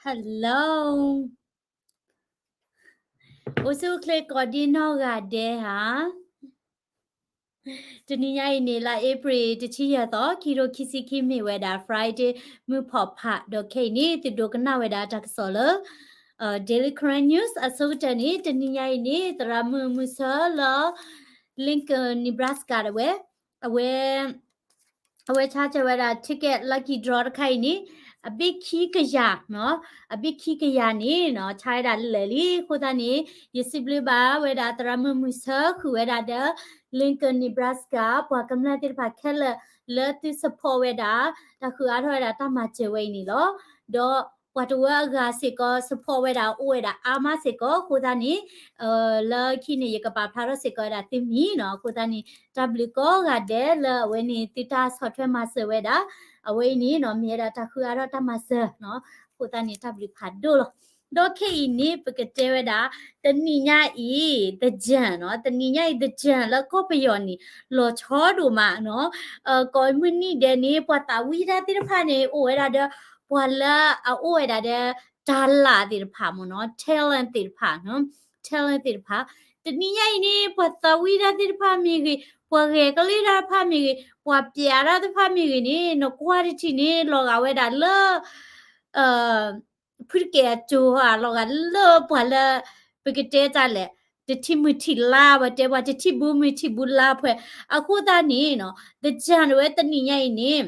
Hello. အိၣ်ဆူၣ်အိၣ်ချ့ကိးဒံနီၢ်ဂၤဒဲးဧါ. တနံၤညါအံၤန့ၣ် လါ April တဆံယဲၢ်သီ ခံကထိခံဆံခံ မ့ၢ်ဝဲဒၣ် Friday မုၢ်ဖီၣ်ဖး ဒီးခဲအံၤန့ၣ် သုဒိကနၣ်ဝဲဒၣ်တၢ်ကစီၣ်လၢ Daily Karen News အဆိကတၢၢ်န့ၣ် တနံၤညါအံၤန့ၣ် သရၣ်မုၣ်မုၢ်ဆၢလၢ Lincoln Nebraska တဝဲ အဝဲ အဝဲဆါစၢၤဝဲဒၣ် ticket lucky draw တခါအံၤန့ၣ် အဘ့ၣ်ခံကယၤ, အဘ့ၣ်ခံကယၤန့ၣ် ဆါဝဲဒၣ်လၢာ်လံ. အဃိသတးန့ၣ် ယစံးဘျုးဘၣ်ဝဲဒၣ်သရၣ်မုၣ်မုၢ်ဆၢ ဃုာ်ဝဲဒၣ်ဒီး Lincoln Nebraska ပှၤကမျၢၢ်သ့ၣ်တဖၣ်ခဲလၢာ်လၢသု support ဝဲဒၣ် တၢ်ဃုအါထီၣ်ဝဲဒၣ်တၢ်မၤစၢၤဝဲအံၤန့ၣ်လီၤ. ဒီးပှၤတဝၢအဂၤစ့ၢ်ကီး support ဝဲဒၣ်အိၣ်ဝဲဒၣ်အါမးစ့ၢ်ကီး. အဃိသတးန့ၣ် လၢခံန့ၣ် ယကပာ်ဖျါထီၣ်စ့ၢ်ကီးဝဲဒၣ်သုမံၤနီၤ. အဃိသတးန့ၣ် တၢ်ဘျုးကိးဂၤဒဲးလၢအဝဲန့ၣ် သုတၢ်ဆီၣ်ထွဲမၤစၢၤဝဲဒၣ် အဝဲအံၤန့ၣ်နီၤ မ့ၢ်ဝဲဒၣ်တၢ်ဃုအါထီၣ်တၢ်မၤစၢၤနီၤ. အဃိသတးန့ၣ် တၢ်ဘျုးဖးဒိၣ်လီၤ. ဒီးခဲအံၤန့ၣ် ပကတဲဝဲဒၣ် တနံၤညါအံၤ သၢၣ်ညါနီၤ, တနံၤညါအံၤ သၢၣ်ညါ လၢကီၢ်ပယီၤန့ၣ် လီၤဆီဒိၣ်မးနီၤ. ကိးမုၢ်နံၤဒဲးန့ၣ် ပှၤသးဝံၣ်တၢ်သ့ၣ်တဖၣ်န့ၣ် အိၣ်ဝဲဒၣ်ဒီး ပှၤလၢအအိၣ်ဝဲဒၣ်ဒီး တၢ်လၢ်သ့ၣ်တဖၣ်မ့ၢ်နီၤ, talent သ့ၣ်တဖၣ်, talent သ့ၣ်တဖၣ်. တနံၤညါအံၤန့ၣ် ပှၤသးဝံၣ်တၢ်သ့ၣ်တဖၣ်မ့ၢ်ဂ့ၤ, ပှၤဂဲၤကလံၣ်တၢ်တဖၣ်မ့ၢ်ဂ့ၤ, ပှၤပျးတၢ်တဖၣ်မ့ၢ်ဂ့ၤန့ၣ် နကွၢ်တထံၣ်န့ၣ် လီၤဂာ်ဝဲဒၣ်လၢ ဖုတကဲအစိၤဧါ, လီၤဂာ်လၢပှၤလၢ ပကတဲတၢ်လဲၣ်, တထံၣ်မုၢ်ထံၣ်လါ, ပတဲပှၤတထံၣ်ဘူးမုၢ်ထံၣ်ဘူးလါဖဲ. အဃိသတးန့ၣ်နီၤ သၢၣ်ညါဝဲတနံၤညါအံၤန့ၣ်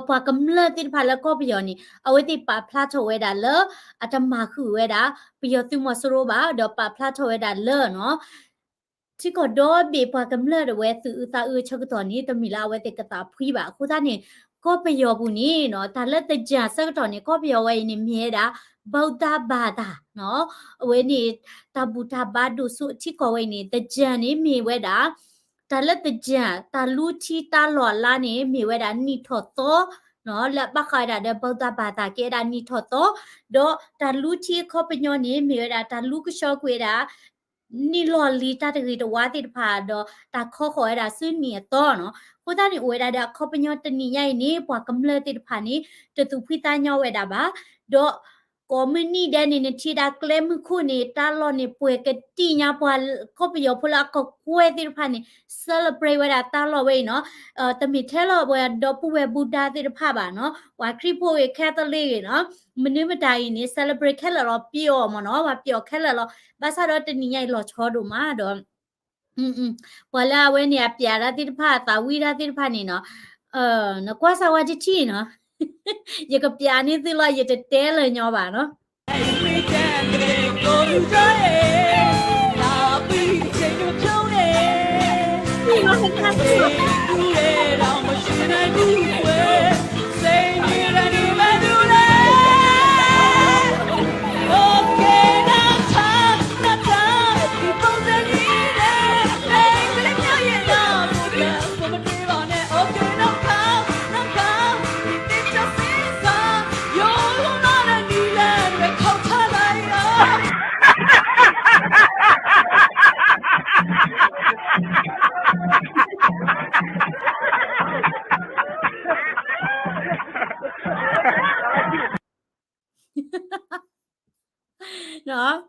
ပှၤကမျၢၢ်သ့ၣ်တဖၣ်လၢကီၢ်ပယီၤန့ၣ် အဝဲသ့ၣ်ပာ်ဖျါထီၣ်ဝဲဒၣ်လၢ အတမၤဃုာ်ဝဲဒၣ် ပယီၤသုးမီၤစိရိၤဘၣ်, ဒီးပာ်ဖျါထီၣ်ဝဲဒၣ်လၢနီၤ ထံကီၢ်ဒီဘ့ၣ်ပှၤကမျၢၢ်တဝဲ သုးအုးသးအုးအဆၢကတီၢ်န့ၣ် တမ့ၢ်လၢအဝဲသ့ၣ်ကသးဖှံဘၣ်. အဃိသတးန့ၣ် ကီၢ်ပယီၤပူၤန့ၣ်နီၤ တၢ်လၢသၢၣ်ညါဆၢကတီၢ်န့ၣ် ကီၢ်ပယီၤဝဲအံၤန့ၣ် မ့ၢ်ဝဲဒၣ် ဗုဒ္ဓဘာသာ နီၤ. အဝဲန့ၣ် တၢ်ဘူၣ်တၢ်ဘါဒိၣ်စိထံကီၢ်ဝဲအံၤန့ၣ် သၢၣ်ညါန့ၣ်မ့ၢ်ဝဲဒၣ် တၢ်လၢသၢၣ်ညါ တၢ်လူထံတၢ်လီၢ်အလါန့ၣ် မ့ၢ်ဝဲဒၣ်နံၣ်ထီၣ်သီ နီၤ, လၢအဘၣ်ဃးဝဲဒၣ်ဒီး ဗုဒ္ဓဘာသာ ကဲဝဲဒၣ်နံၣ်ထီၣ်သီ, ဒီးတၢ်လူထံအခီပညီန့ၣ် မ့ၢ်ဝဲဒၣ်တၢ်လူကဆှီကွံာ်ဝဲဒၣ် နံၣ်လီၢ်လံၤတၢ်တဂ့ၤတဝါသ့ၣ်တဖၣ် ဒီးတၢ်ခီဃီၤဝဲဒၣ်ဆူနံၣ်အသီနီၤ. အဃိသတးန့ၣ် အိၣ်ဝဲဒၣ်ဒီးအခီပညီတနံၤညါအံၤန့ၣ် ပှၤကမျၢၢ်သ့ၣ်တဖၣ်န့ၣ် တသူၣ်ဖှံသးညီဝဲဒၣ်ဘၣ်, ဒီးကိးမုၢ်နံၤဒဲးန့ၣ် နထံၣ်ဒၣ်ကျဲမုၢ်ခိၣ်န့ၣ် တၢ်လီၢ်န့ၣ် ပှဲၤကတံၢ်ညါ ပှၤကီၢ်ပယီၤဖိလၢအကကွဲၢ်သ့ၣ်တဖၣ်န့ၣ် celebrate ဝဲဒၣ်တၢ်လီၢ်ဝဲအံၤနီၤ. တမ့ၢ်ထဲလီၤပှၤဒီပုၢ်ဝဲၢ်ဘူးဒါသ့ၣ်တဖၣ်ဘၣ်နီၤ, ပှၤခရံာ်ဖိဂ့ၤ Catholic ဂ့ၤနီၤ, မနုၤမတၤအံၤန့ၣ် celebrate ခဲလၢာ်လီၤ ပျီအီၤမ့ၢ်နီၤ, ပှၤပျီအီၤခဲလၢာ်လီၤ. ဘၣ်ဆၣ်ဒီးတနံၤညါအံၤလီၤဆီဒိၣ်မးဒီး ပှၤလၢအဝဲန့ၣ် အပျးတၢ်သ့ၣ်တဖၣ် သးဝံၣ်တၢ်သ့ၣ်တဖၣ်န့ၣ်နီၤ, နကွၢ်စၢ်ဝဲတထံၣ်နီၤ, ယကပျးန့ၢ်သုလီၤ ယတတဲလၢာ်ညီဘၣ်နီၤ.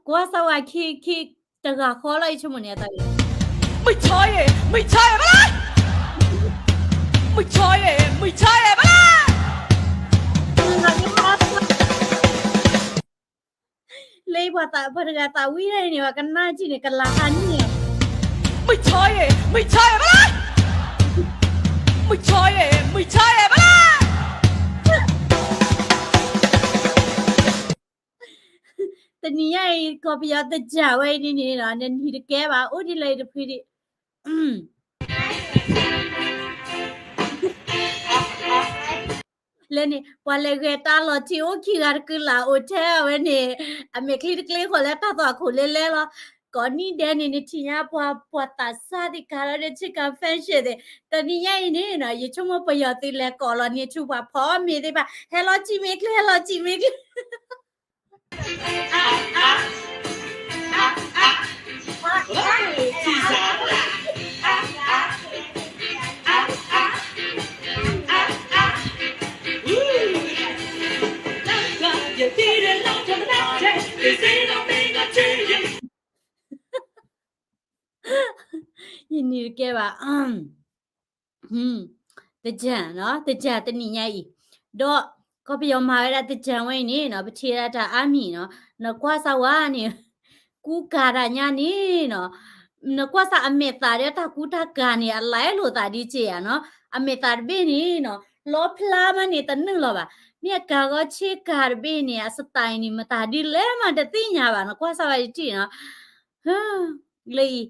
Guasa wa ki ki တဂၤဃီလီၤ ယဆိကမိၣ်န့ၣ်အသး မုၢ်ဆီယဲၢ် မုၢ်ဆီယဲၢ်ဘၣ် မုၢ်ဆီယဲၢ် မုၢ်ဆီယဲၢ်ဘၣ် လၢပှၤသးပှၤတဂၤသးဝံၣ်ဒၣ်အံၤန့ၣ် ပှၤကနၣ်ထံၣ်န့ၣ် ကလၤဟးန့ၣ် မုၢ်ဆီယဲၢ် မုၢ်ဆီယဲၢ်ဘၣ် မုၢ်ဆီယဲၢ် မုၢ်ဆီယဲၢ်ဘၣ် တနံၤညါအံၤ ကီၢ်ပယီၤသ့ၣ်ညါဝဲအံၤန့ၣ်နီၤ နနံၤတကဲဘၣ် အိၣ်ဒ်လဲၣ်အံၤတဖုဒံး လဲၣ်န့ၣ် ပှၤလဲၤဂဲၤတၢ်လီၤထံအိၣ်ခံဂၤတကုလၢ်အိၣ်ထဲအဝဲန့ၣ် အမဲာ်ချံတကျ့ဃီလၢတၢ်သွၣ်ခိၣ်လဲလဲလီၤ. ကိးနံၣ်ဒဲးန့ၣ် နထံၣ်ညါပှၤ ပှၤသးစၢ်သ့ၣ်ကၤလီၤဒီး ဆ့ကၤ fashion သ့ၣ် တနံၤညါအံၤန့ၣ်နီၤ ယဆိကမိၣ်ပယီၤသုးလဲၤကိးလီၤန့ၢ်ဆူပှၤဖီမ့ၤသ့ၣ်တဖၣ် ဟဲလီၤစံၣ်မ့ၢ်ချ့ ဟဲလီၤစံၣ်မ့ၢ်ချ့ ယသံ ကဲဘၣ် သၢၢ်နီၤ သၢၢ်တနံၣ်ညါအံၤ, ဒီးကီၢ်ပယီၤမၤဝဲဒၣ်သၢၢ်ဝဲအံၤန့ၣ်နီၤ ပထံၣ်ဝဲဒၣ်တၢ်အါမံၤနီၤ, နကွၢ်စၢ်ဝဲန့ၣ် ကူကၤတၢ်ညါန့ၣ်နီၤ, နကွၢ်စၢ်အမဲာ်သးဒီးတၢ်ကူတၢ်ကၤန့ၣ် အလဲလိာ်သးဒ်က့ယၤနီၤ, အမဲာ်သးတဘ့ၣ်န့ၣ်နီၤ လီဖျါမးန့ၣ်တနုာ်လီၤဘၣ်, မ့ၢ်အကၤဂီၤဆ့ကၤတဘ့ၣ်န့ၣ် အစတၢ်အံၤန့ၣ် မတၤဒ်လဲၣ်မးတသ့ၣ်ညါဘၣ်နီၤ, ကွၢ်စၢ်ဝဲတထံၣ်နီၤ လၢအံၤ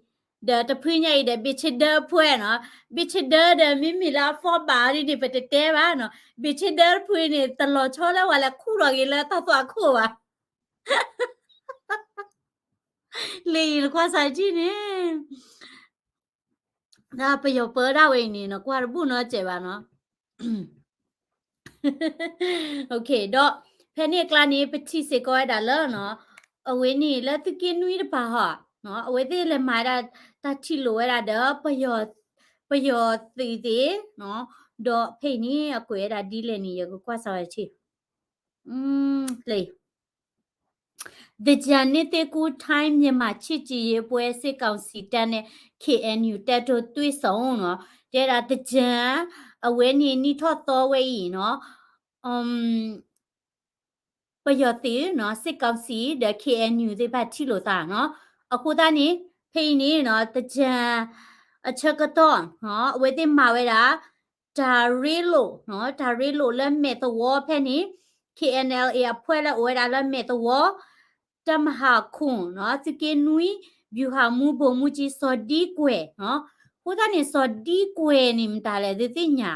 ဒီးတဖုညါအံၤဒီး ဘ့ၣ်ဆ့ဒၢဖုနီၤ, ဘ့ၣ်ဆ့ဒၢဒီး မ့မ့ၢ်လၢအဖီဘၣ်ဒ်န့ၣ် ပတတဲဘၣ်နီၤ, ဘ့ၣ်ဆ့ဒၢတဖုန့ၣ် တလီၤဆီလၢပှၤလဲၤခူၣ်ထီၣ်က့ၤလၢတၢ်သွၣ်ခိၣ်ဘၣ် လၢအံၤနကွၢ်စၢ်ထံၣ်န့ၣ် ပယီၤပၢဒၣ်ဝဲအံၤန့ၣ် နကွၢ်တဘူၣ်နီတစဲးဘၣ်နီၤ ဒီးဖဲန့ၣ်အကျါန့ၣ် ပထံၣ်စ့ၢ်ကီးဝဲဒၣ်လၢနီၤ, အဝဲန့ၣ်လၢသုးက့နွံတပၤဟီ, အဝဲသ့ၣ်လဲၤမၤဝဲဒၣ် တၢ်ထံၣ်လိာ်ဝဲဒၣ်ဒီး ပယီၤသုးသ့ၣ်, ဒီးဖဲအံၤန့ၣ် အကွဲးဝဲဒၣ်ဒ်လဲၣ်န့ၣ် ယကကွၢ်စၢ်ဝဲတထံၣ် သင်္ကြန်နှစ်သစ်ကူး ထိုင်း-မြန်မာ ချစ်ကြည်ရေးပွဲ စစ်ကောင်စီတပ်နဲ့ KNU တပ်တို့ တွေ့ဆုံနီၤ, တဲဒၣ်သင်္ကြန် အဝဲန့ၣ်နံၣ်ထီၣ်သီဝဲအံၤနီၤ ပယီၤသုးနီၤ စစ်ကောင်စီ ဒီး KNU သ့ၣ်တဖၣ်ထံၣ်လိာ်သးနီၤ, အဃိသတးန့ၣ် ဖဲအံၤန့ၣ်နီၤ သင်္ကြန် အဆၢကတီၢ်နီၤ အဝဲသ့ၣ်မၤဝဲဒၣ် တၢ်ရ့လိာ်နီၤ တၢ်ရ့လိာ်လၢမဲာ်သဝီဖဲန့ၣ် KNLA အဖွဲ့လၢအိၣ်ဝဲဒၣ်လၢမဲာ်သဝီ တပ်မဟာခုနစ်နီၤ သုးက့နွံ ဗျူဟာမှူး ဗိုလ်မှူးကြီး စီၤဒံကွဲၤနီၤ, အဃိသတးန့ၣ် စီၤဒံကွဲၤန့ၣ်မတၤလဲၣ် သုသ့ၣ်ညါ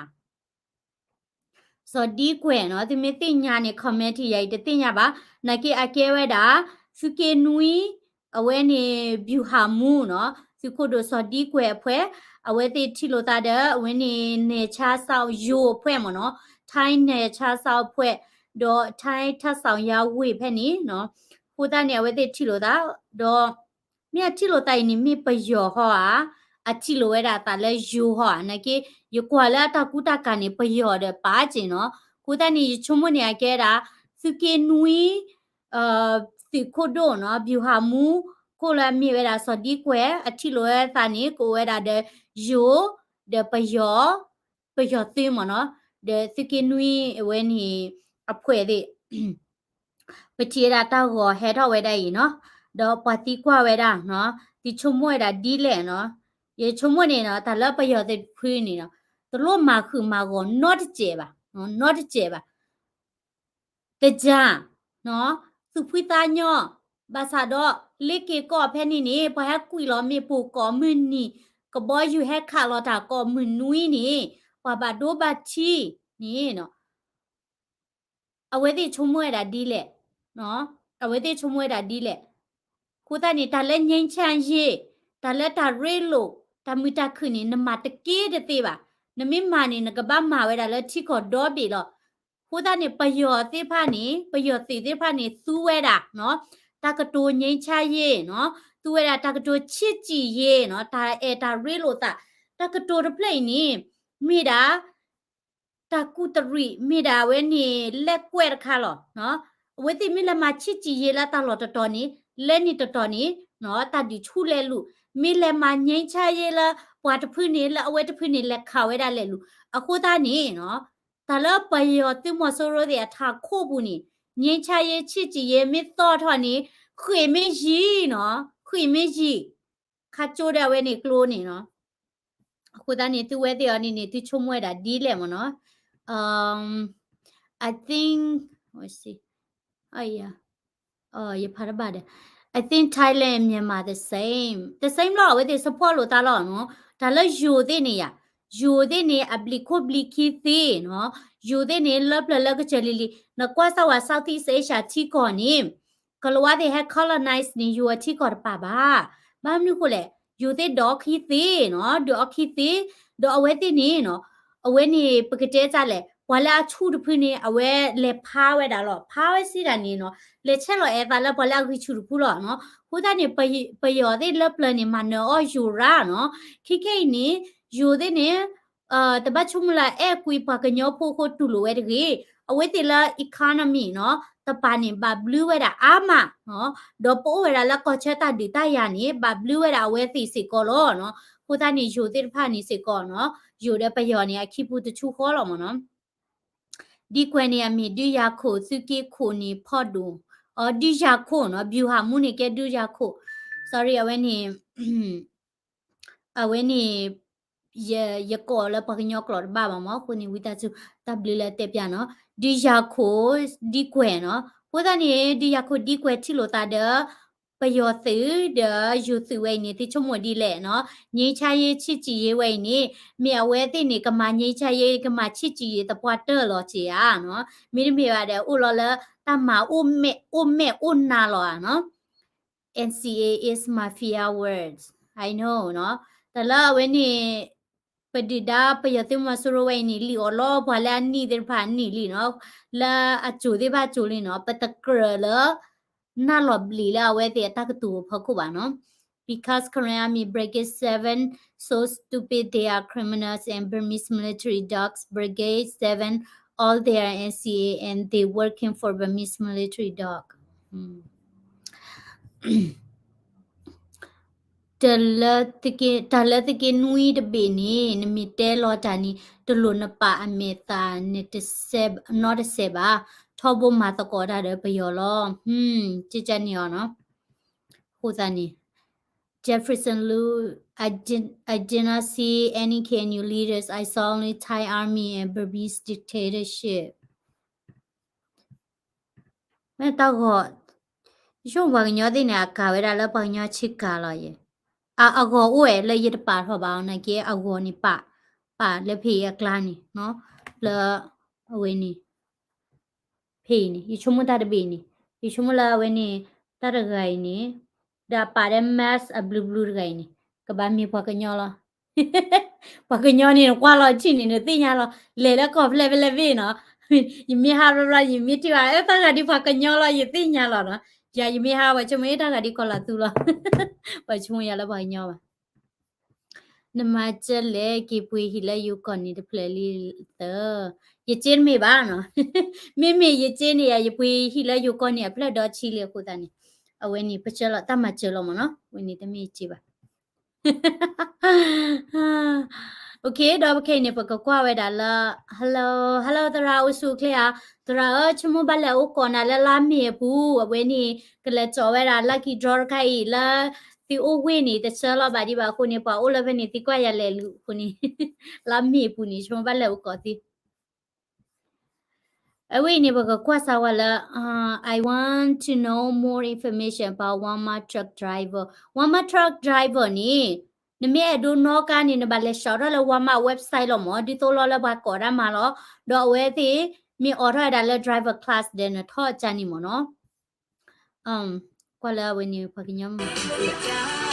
စီၤဒံကွဲၤနီၤ သုမ့ၢ်သ့ၣ်ညါန့ၣ် comment ထံၣ် ယၤအံၤတသ့ၣ်ညါဘၣ်, နာ်က့အကဲဝဲဒၣ် သုးက့နွံ အဝဲန့ၣ် ဗျူဟာမှူးနီၤ သုးခိၣ်ဒိၣ်စီၤဒံကွဲၤ အဖွဲ့ အဝဲသ့ၣ်ထံၣ်လိာ်သးဒီး အဝဲန့ၣ် နယ်ခြားစောင့် ယိၤ အဖွဲ့မ့ၢ်နီၤ ထိုင်းနယ်ခြားစောင့် အဖွဲ့ ဒီး ထိုင်းတပ်ဆောင်ရာဝင် ဖဲန့ၣ်နီၤ, အဃိသတးန့ၣ် အဝဲသ့ၣ်ထံၣ်လိာ်သး ဒီး မ့ၢ်အထံၣ်လိာ်သးအံၤန့ၣ် မ့ၢ်ပယီၤဟီဧါ, အထံၣ်လိာ်ဝဲဒၣ်အသးလၢယိၤဟီဧါ, နာ်က့ ယကွၢ်လၢအတၢ်ကူတၢ်ကၤန့ၣ် ပယီၤဒီးပာ်စ့ၢ်နီၤ, အဃိသတးန့ၣ် ယဆိကမိၣ်န့ၣ် အကဲဒၣ် သုးက့နွံ သုးခိၣ်ဒိၣ်နီၤ ဗျူဟာမှူး ခိၣ်လၢအမ့ၢ်ဝဲဒၣ်စီၤဒံကွဲၤ အထံၣ်လိာ်ဝဲအသးန့ၣ် ကအိၣ်ဝဲဒၣ်ဒီး ယိၤ ဒီးပယီၤ ပယီၤသုးမ့ၢ်နီၤ, ဒီးသုးက့နွံအဝဲန့ၣ် အဖွဲ့သ့ၣ် ပထံၣ်ဝဲဒၣ်တၢ်ဂီၤဟဲထီၣ်ဝဲဒၣ်အံၤနီၤ, ဒီးပှၤသံကွၢ်ဝဲဒၣ်နီၤ, သုဆိကမိၣ်ဝဲဒၣ်ဒ်လဲၣ်နီၤ, ယဆိကမိၣ်န့ၣ်နီၤ တၢ်လၢပယီၤသုးတဖုန့ၣ်နီၤ, တလိၣ်မၤဃုာ်မၤဂီၤနီတစဲးဘၣ်, နီတစဲးဘၣ် သင်္ကြန် သူၣ်ဖှံသးညီ, ဘၣ်ဆၣ်ဒီး လ့က့ၤကီၢ်ဖဲန့ၣ်န့ၣ် ပှၤဟဲကွံာ်လီၤမ့ၣ်ပိၢ်ကိးမုၢ်နံၤ, ကဘီယူၤဟဲခးလီၤတၢ်ကိးမုၢ်နွံန့ၣ်, ပှၤဘၣ်ဒိဘၣ်ထံးန့ၣ်နီၤ, အဝဲသ့ၣ်ဆိကမိၣ်ဝဲဒၣ်ဒ်လဲၣ်, အဝဲသ့ၣ်ဆိကမိၣ်ဝဲဒၣ်ဒ်လဲၣ်, အဃိသတးန့ၣ် တၢ်လၢ ငြိမ်းချမ်းရေး, တၢ်လၢတၢ်ရ့လိာ်, တၢ်မုာ်တၢ်ခုၣ်န့ၣ် နမၤတက့တသ့ဘၣ်, နမ့ၢ်မၤန့ၣ် နကဘၣ်မၤဝဲဒၣ်လၢထံကီၢ်ဒီဘ့ၣ်လီၤ. အဃိသတးန့ၣ် ပယီၤသ့ၣ်တဖၣ်န့ၣ် ပယီၤသုးသ့ၣ်တဖၣ်န့ၣ် သူဝဲဒၣ် တၢ်ကတိၤ ငြိမ်းချမ်းရေး နီၤ, သူဝဲဒၣ်တၢ်ကတိၤ ချစ်ကြည်ရေး နီၤ, တၢ်အဲၣ်တၢ်ရ့လိာ်သး, တၢ်ကတိၤတဖျၢၣ်အံၤန့ၣ် မ့ၢ်ဒၣ် တၢ်ကူးတရံး မ့ၢ်ဒၣ်ဝဲန့ၣ် လဲၤကွဲးတခါလီၤ. အဝဲသ့ၣ်မ့ၢ်လဲၤမၤ ချစ်ကြည်ရေး လၢတၢ်လီၢ်တတီၤန့ၣ် လဲၤန့ၢ်တတီၤန့ၣ် တၢ်ဒုးဆူၣ်လဲၤလူၤ, မ့ၢ်လဲၤမၤ ငြိမ်းချမ်းရေး လၢပှၤတဖုန့ၣ် လၢအဝဲတဖုန့ၣ် လဲၤခးဝဲဒၣ်လဲၤလူၤ. အဃိသတးန့ၣ် တၢ်လၢပယီၤသုးမီၤစိရိၤသ့ၣ်အထးခိၣ်ပူၤန့ၣ် ငြိမ်းချမ်းရေး ချစ်ကြည်ရေး မ့ၢ်သီၣ်ထီၣ်န့ၣ် ဃ့ၢ်မ့ၢ်ယံၤနီၤ, ဃ့ၢ်မ့ၢ်ယံၤ ခးကၠိဒီးအဝဲန့ၣ်ကျိန့ၣ်နီၤ. အဃိသတးန့ၣ် သုဝဲသ့ၣ်အီၤန့ၣ်န့ၣ် သုဆိကမိၣ်ဝဲဒၣ်ဒ်လဲၣ်မ့ၢ်နီၤ. Um, I think, let's see. ယဖးတဘၣ်ဒီး I think Thailand and Myanmar the same. The same လီၤ, အဝဲသ့ၣ် support လိာ်သးလီၤနီၤ. တၢ်လၢယိၤသ့ၣ်န့ၣ်ယၤ, ယိၤသ့ၣ်န့ၣ် အဘျံးခိၣ်ဘျံးခံသ့နီၤ. ယိၤသ့ၣ်န့ၣ် လၢပျၢၤလၢကစၢၢ်လံၤလံၤ, နကွၢ်စၢ်ဝဲ Southeast Asia ထံကီၢ်န့ၣ် ကလၤဝါသ့ၣ်ဟဲ colonize န့ၣ် ယိၤအထံကီၢ်တပၤဘၣ်. ဘၣ်မနုၤဃိလဲၣ်, ယိၤသ့ၣ်ဒိးအီၣ်ခံသ့, ဒိးအီၣ်ခံသ့, ဒီးအဝဲသ့ၣ်န့ၣ်နီၤ, အဝဲန့ၣ် ပကတဲတၢ်လဲၣ်, ပှၤလၢအဆူၣ်တဖုန့ၣ် အဝဲလဲၤဖါဝဲဒၣ်လီၤ. ဖါဝဲစံးတၢ်န့ၣ်နီၤ, လဲၤဆဲးလီၤအဲၣ်သးလၢပှၤလၢအဂံၢ်ဆူၣ်တဖုလီၤနီၤ. အဃိသတးန့ၣ် ပယီၤသ့ၣ်လၢပျၢၤန့ၣ် မၤနၢၤအီၣ်ယိၤရၣ်နီၤ. ခဲခဲအံၤန့ၣ် ယိၤသ့ၣ်န့ၣ် တဘၣ်ဆိကမိၣ်လၢ အဲၣ်ကွံာ်ပှၤကညီဖိအဃိ တူၢ်လိာ်ဝဲတဂ့ၤ. အဝဲသ့ၣ်လၢ economy နီၤ, တပၤန့ၣ် ဘၣ်ဘျုးဝဲဒၣ်အါမးနီၤ, ဒီးပအိၣ်ဝဲဒၣ်လၢကီၢ်ဆၢတၢ်ဒုးတၢ်ယၤန့ၣ် ဘၣ်ဘျုးဝဲဒၣ်အဝဲသ့ၣ်စ့ၢ်ကီးလီၤနီၤ. အဃိသတးန့ၣ် ယိၤသ့ၣ်တဖၣ်န့ၣ်စ့ၢ်ကီးနီၤ, ယိၤဒီးပယီၤန့ၣ် အခံပူၤတဆူဃီလီၤမ့ၢ်နီၤ. ဒံကွဲးန့ၣ် အမ့ၢ်ဒုးယၤခိၣ် သုးက့ခိၣ်န့ၣ်ဖီဒိၣ်, အ ဒုးယၤခိၣ်နီၤ, ဗျူဟာမှူးန့ၣ်ကဲဒုးယၤခိၣ်, sorry အဝဲန့ၣ် အဝဲန့ၣ် ယ ယကိးလၢပှၤကညီကျိာ်တဘၣ်ဘၣ်မ့ၢ်, အဃိန့ၣ် ဝံသးစူၤ တၢ်ဘျုးလၢတဲပျးနီၤ, ဒုးယၤခိၣ် ဒံကွဲးနီၤ. အဃိသတးန့ၣ် ဒုးယၤခိၣ် ဒံကွဲး ထံၣ်လိာ်သးဒီး ပယီၤသုးဒီးယိၤသုးဝဲအံၤန့ၣ် သုဆိကမိၣ်ဒ်လဲၣ်နီၤ. ငြိမ်းချမ်းရေး ချစ်ကြည်ရေး ဝဲအံၤန့ၣ် မ့ၢ်အဝဲသ့ၣ်န့ၣ် ကမၤ ငြိမ်းချမ်းရေး ကမၤ ချစ်ကြည်ရေး သပှၢ်တၢၢ်လီၤက့ၤဧါနီၤ. မ့တမ့ၢ်ဘၣ်ဒီး အိၣ်လီၤလၢတၢ်မၤအိၣ်မဲာ် အိၣ်မဲာ်အိၣ်နါလီၤဧါနီၤ. N C A is mafia words. I know နီၤ. တၢ်လၢအဝဲန့ၣ် ပဒုၣ်ဒါပယီၤသုးမီၤစိရိၤဝဲအံၤန့ၣ် လံၣ်အီၤလီၤပှၤလၢအနံၣ်သ့ၣ်တဖၣ်အနံၣ်လံနီၤ, လၢအစိၤသ့ၣ်တဖၣ်စိၤလံနီၤ, ပတကြၢးလၢ နၢ်လီၤဘျံးလၢအဝဲသ့ၣ်အတၢ်ကတိၤအဖီခိၣ်ဘၣ်နီၤ. Because Karen Army Brigade seven so stupid, they are criminals and Burmese military dogs. Brigade seven, all they are N C A and they working for Burmese military dog. တၢ်လၢသုးက့နွံတဘ့ၣ်န့ၣ် နမ့ၢ်တဲလီၤတၢ်န့ၣ် တလိၣ်နပာ်အမဲာ်သးန့ၣ်တစဲး နီတစဲးဘၣ်, ထီဘိမၤသကိးတၢ်ဒီးပယီၤလီၤ. ကန့ၣ်အီၤနီၤ. အဃိသတးန့ၣ် Jefferson Lu, I did, I did not see any K N U leaders. I saw only Thai army and Burmese dictatorship. မ့ၢ်တၢ်ဂီၤ, ယဆိကမိၣ်ပှၤကညီသ့ၣ်န့ၣ် အကၤဝဲဒၣ်လၢပှၤကညီဆ့ကၤလီၤယဲ. အ, အဂီၤအိၣ်ဝဲလၢယတပာ်ထီၣ်ဘၣ်အီၤနာ်က့ အဂီၤန့ၣ်ပာ်, ပာ်လၢဖဲအံၤအကျါန့ၣ်နီၤ, လၢအဝဲန့ၣ် ဖဲအံၤန့ၣ် ယဆိကမိၣ်တၢ်တဘ့ၣ်န့ၣ်, ယဆိကမိၣ်လၢအဝဲန့ၣ် တၢ်တဂၤအံၤန့ၣ်, ဒီးအပာ်ဒီး mask အဘျုးဘျုးတဂၤအံၤန့ၣ် ကဘၣ်မ့ၢ်ပှၤကညီလီၤ. ပှၤကညီန့ၣ် နကွၢ်လီၤထံၣ်န့ၣ် နသ့ၣ်ညါလီၤ. လဲၤလၢကီၢ်ဖျဲၣ်ဖဲလဲၣ်ဖဲနီၤ, ယမ့ၢ်ဟးဘျီဘျီ ယမ့ၢ်ထံၣ်ဘၣ် အတၢ်ဂၤဒ်ပှၤကညီလီၤ ယသ့ၣ်ညါလီၤနီၤ. ယၤယမ့ၢ်ဟး ပှၤဆိကမိၣ်အတၢ်ဂၤဒ်ကီၢ်လီၤသူလီၤ, ပှၤဆိကမိၣ်ယၤလၢပှၤကညီဘၣ်. နမၤစၢၤလဲၣ် က့ၤပှ့ၤဟံၣ်လၢယိၤကီၢ်န့ၣ်တဖျၢၣ်လံသၢ, ယစ့တမ့ၢ်ဘၣ်နီၤ. မ့မ့ၢ်ယစ့န့ၣ်ယၤ ယပှ့ၤဟံၣ်လၢယိၤကီၢ်န့ၣ် အဖျၢၣ်ဒီဆံလံအဃိသတးန့ၣ်, အဝဲန့ၣ် ပစၢၤလီၤ တၢ်မၤစၢၤလီၤမ့ၢ်နီၤ, အဝဲန့ၣ်တမ့ၢ်ယစ့ဘၣ်. Okay, ဒီးပခဲအံၤန့ၣ် ပကကွၢ်ဝဲဒၣ်လၢ hello, hello သရၣ် အိၣ်ဆူၣ်အိၣ်ချ့ဧါ. သရၣ်ဧၢ, ဆိကမိၣ်ဘၣ်လဲၣ်အိၣ်ကိးနၤလၢလါမ့ၤအပူၤ, အဝဲန့ၣ် ကလဲၤကၠီၤဝဲဒၣ် lucky draw တခါအံၤလၢ သုအိၣ်ဝ့ၢ်န့ၣ် တဆၢလီၤဘၣ်ဒံးဘၣ်အဃိန့ၣ် ပှၤအိၣ်လၢဖဲန့ၣ် သံကွၢ်ယၤလဲၤလူၤအဃိန့ၣ်, လါမ့ၤအပူၤန့ၣ် ဆိကမိၣ်ဘၣ်လဲၣ်အိၣ်ကိးသု အဝဲအံၤန့ၣ် ပကကွၢ်စၢ်ဝဲလၢ I want to know more information about Walmart truck driver. Walmart truck driver န့ၣ် နမ့ၢ်အဲၣ်ဒိးနီၣ်ကါန့ၣ် နဘၣ်လဲၤစးထီၣ်လၢ Walmart website လီၤမ့ၢ်, ဒ်သိးလီၤလၢပှၤကိးဒၣ်မးလီၤ. ဒီးအဝဲသ့ၣ် မ့ၢ်အိးထီၣ်ဝဲဒၣ်လၢ driver class ဒီးနထီၣ်ကၢန့ၣ်မ့ၢ်နီၤ. ကွၢ်လၢအဝဲန့ၣ် ပှၤကညီမ့ၢ်မၤကီလၢကၠ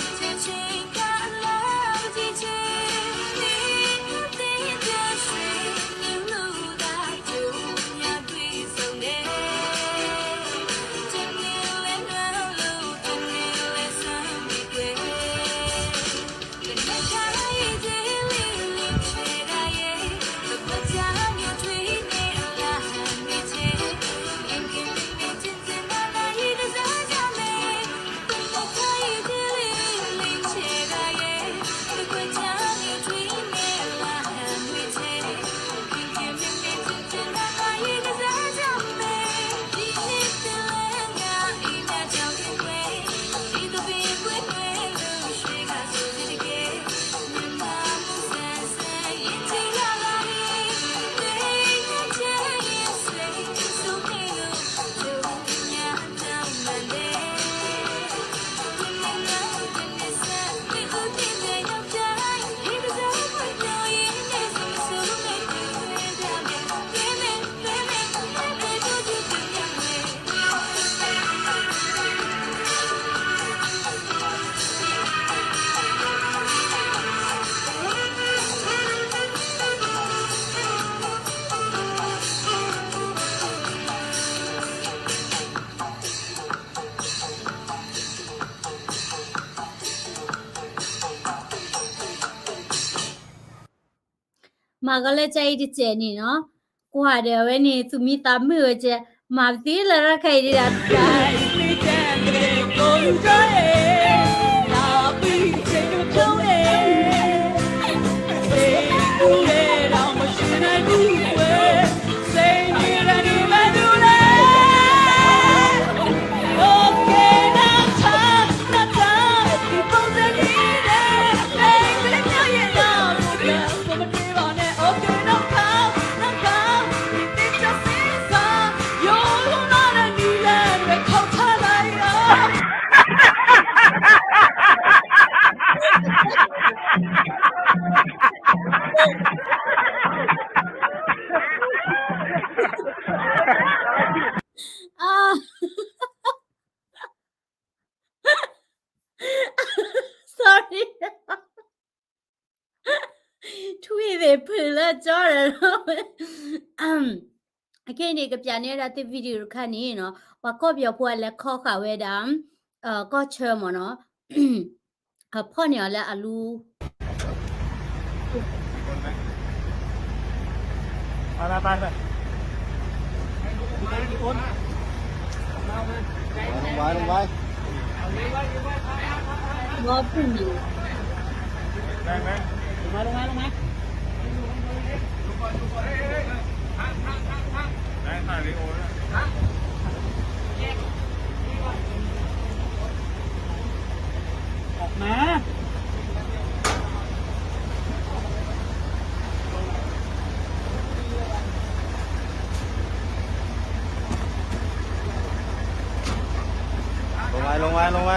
ၢအံၤတစဲးန့ၣ်နီၤ, ကွၢ်ဒီးအဝဲန့ၣ် သူၣ်မံသးမုာ်ဝဲကဲ, မၤပသံလၢရၢ်ခဲအံၤဒၣ်တၢ်, တၢ်ပံၤဆဲးကဖျိန့ၣ် ကဲဒီး ခဲအံၤန့ၣ် ကပျးန့ၢ်ဝဲဒၣ်သု video တခါန့ၣ်နီၤ, ပှၤကီၢ်ပယီၤဖိအလဲၤခီဃာ်ဝဲဒၣ် ကီၢ်ဆၢမ့ၢ်နီၤ, ဖီၣ်န့ၢ်အီၤလၢအလူ လီၤဝဲ လီၤဝဲ လီၤဝဲ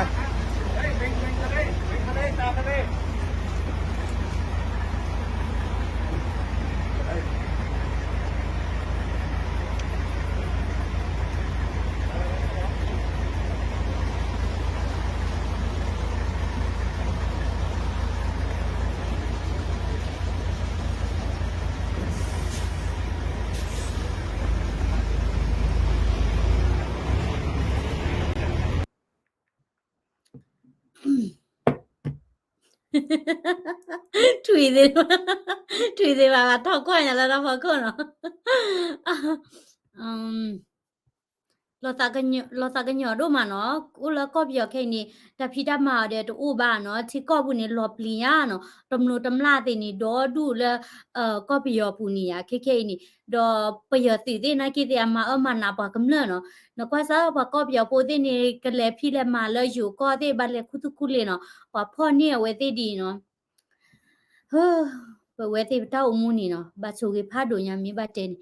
ထွံၣ်သ့ၣ်, ထွံၣ်သ့ၣ်ဘၣ်ဘၣ်ထီၣ်ကွၢ်ညါလၢတၢ်ဖီခိၣ်နီၤ, လီၤသးကညီၤဒိၣ်မးနီၤ, အိၣ်လၢကီၢ်ပယီၤခဲအံၤန့ၣ် တၢ်ဖံးတၢ်မၤအီၤဒီးတအိၣ်ဘၣ်နီၤ, ထံကီၢ်ပူၤန့ၣ်လီၤပျံၤညါနီၤ, တမျိးတမျာ်သ့ၣ်န့ၣ် ဒီဒူၣ်လၢ ကီၢ်ပယီၤပူၤန့ၣ်ယါ ခဲခဲအံၤန့ၣ်, ဒီးပယီၤသုးသ့ၣ်နာ်က့သ့ၣ်အမၤအၢမၤနးပှၤကမျၢၢ်နီၤ, နကွၢ်စၢ်ပှၤကီၢ်ပယီၤဖိသ့ၣ်န့ၣ် ကလဲၤဖံးလဲၤမၤလၢယိၤကီၢ်သ့ၣ် ဘၣ်လဲၤခူသူၣ်ခူလ့ၤနီၤ, ပှၤဖီၣ်န့ၢ်အဝဲသ့ၣ်ဒ်အံၤနီၤ ပဝဲသ့ၣ်ပတၢ်အိၣ်မူန့ၣ်နီၤ ဘၣ်ဆိၣ်ဂ့ၤဖးဒိၣ်ညါမ့ၢ်ဘၣ်တဲန့ၣ်,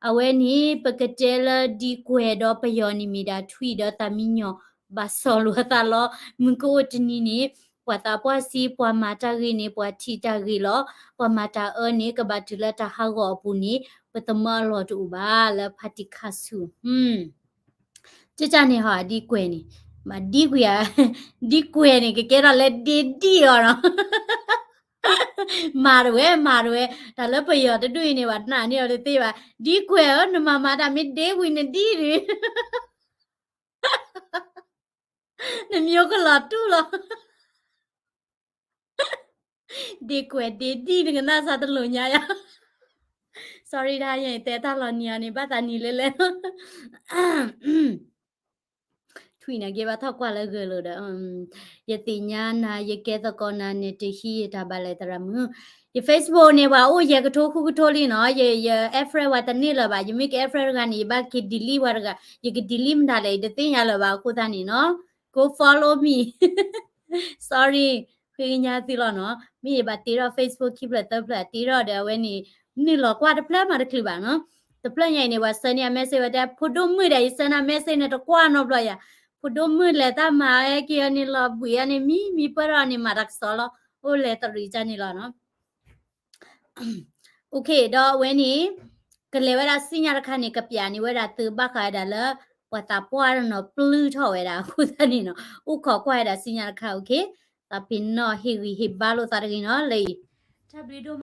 အဝဲန့ၣ် ပကတဲလၢဒ်ကွဲးဒီးပယီၤန့ၣ်မ့ၢ်ဒၣ်ထွံၣ်ဒီးသးမံညီၤ ဘၣ်စီၢ်လိာ်အသးလီၤ, မုၢ်ကအိၣ်တနံၤန့ၣ် ပှၤသးပှၢ်စံး ပှၤမၤတၢ်ဂ့ၤန့ၣ် ပှၤထံၣ်တၢ်ဂ့ၤလီၤ, ပှၤမၤတၢ်အၢန့ၣ် ကဘၣ်တုၤလၢတၢ်ဟးဂီၤအပူၤန့ၣ် ပသမၢအလီၢ်တအိၣ်ဘၣ်လၢဖါတံၢ်ခါဆူၣ် ကကန့ၣ်ဟီ ဒ်ကွဲးန့ၣ်, မ့ၢ်ဒ်ကွဲးဧါ, ဒ်ကွဲးန့ၣ် ကကဲထီၣ်လၢဒ့ဒံၣ်အီၤနီၤ, မၤတဝဲ မၤတဝဲ, တၢ်လၢပယီၤတဒူၣ်အံၤန့ၣ် ပှၤနာ်န့ၢ်အီၤတသ့ဘၣ်, ဒ်ကွဲးဧၢ နမၤမၤတၢ်မ့ၢ်ဒ့ဝံၤနဒံၣ်ဒုး နမ့ၢ်ကလီၤတူၢ်လီၤ ဒ့ကွဲးဒ့ဒံၣ် နကနၣ်စၢ်တလိာ်ညါယါ, sorry တဟါညါအံၤ တဲတၢ်လီၤနံၤအီၤန့ၣ် ဘၣ်သးနံၤလဲၤလဲၤ ထွံၣ်န့ၣ်က့ၤဘၣ်ထီၣ်ကွၢ်လၢဂဲၤလိာ်ဒီး, ယသ့ၣ်ညါနၤ ယကဲသကိးနၤ နတဟံးယတၢ်ဘၣ်လဲၤသရၣ်မုၣ်, ယ Facebook န့ၣ် ပှၤအိၣ်ယဲၢ်ကထိဃုကထိလံနီၤ, ယ ယ add friend ဝဲတန့ၢ်လၢၤဘၣ်, ယမ့ၢ်က add friend တဂၤန့ၣ် ယဘၣ်က့ၤ delete ဝဲတဂၤ, ယက delete မတၤလဲၣ် ယတသ့ၣ်ညါလၢၤဘၣ်အဃိသတးန့ၣ်နီၤ, go follow me, sorry, ဃ့ကညးသုလီၤနီၤ, မ့ၢ်ယဘၣ်တ့ထီၣ် Facebook ခံဖျၢၣ်သၢဖျၢၣ် တ့ထီၣ်ဒီးအဝဲန့ၣ် နုာ်လီၤကွၢ်တဖျၢၣ်မးတချုးဘၣ်နီၤ, တဖျၢၣ်ညါအံၤန့ၣ် ပှၤဆၢန့ၢ်အ message ဝဲတဲ ဖိဒိၣ်မုၣ်ဒီး ယဆၢနၤ message န့ၣ်တကွၢ်နီတဘျီယၤ, ဖိဒိၣ်မုၣ်လဲၤတၢ်မၤဟဲက့ၤအီၤန့ၣ်လီၤဘှံးအီၤန့ၣ် မံမံပၢၢ်ထီၣ်န့ၣ် မၤတၢ်ကစီၣ်လီၤ, အိၣ်လဲၤတရံးကၢ်န့ၣ်လီၤနီၤ OK ဒီးအဝဲန့ၣ် ကလဲၤဝဲဒၣ်စံၣ်ညါတခါန့ၣ် ကပျးန့ၢ်ဝဲဒၣ်သုဘၣ်ဃးဝဲဒၣ်လၢ ပှၤသးပှၢ်နီၤပျုၢ်ထီၣ်ဝဲဒၣ်အဃိသတးန့ၣ်နီၤ အိၣ်ခိးကွၢ်ဝဲဒၣ်စံၣ်ညါတခါ OK, သးပ့ၤနီၣ်ဟ့ၣ်ဂံၢ်ဟ့ၣ်ဘါလိာ်သးတဂ့ၤနီၤ လၢအံၤ တၢ်ဘျုးဒိၣ်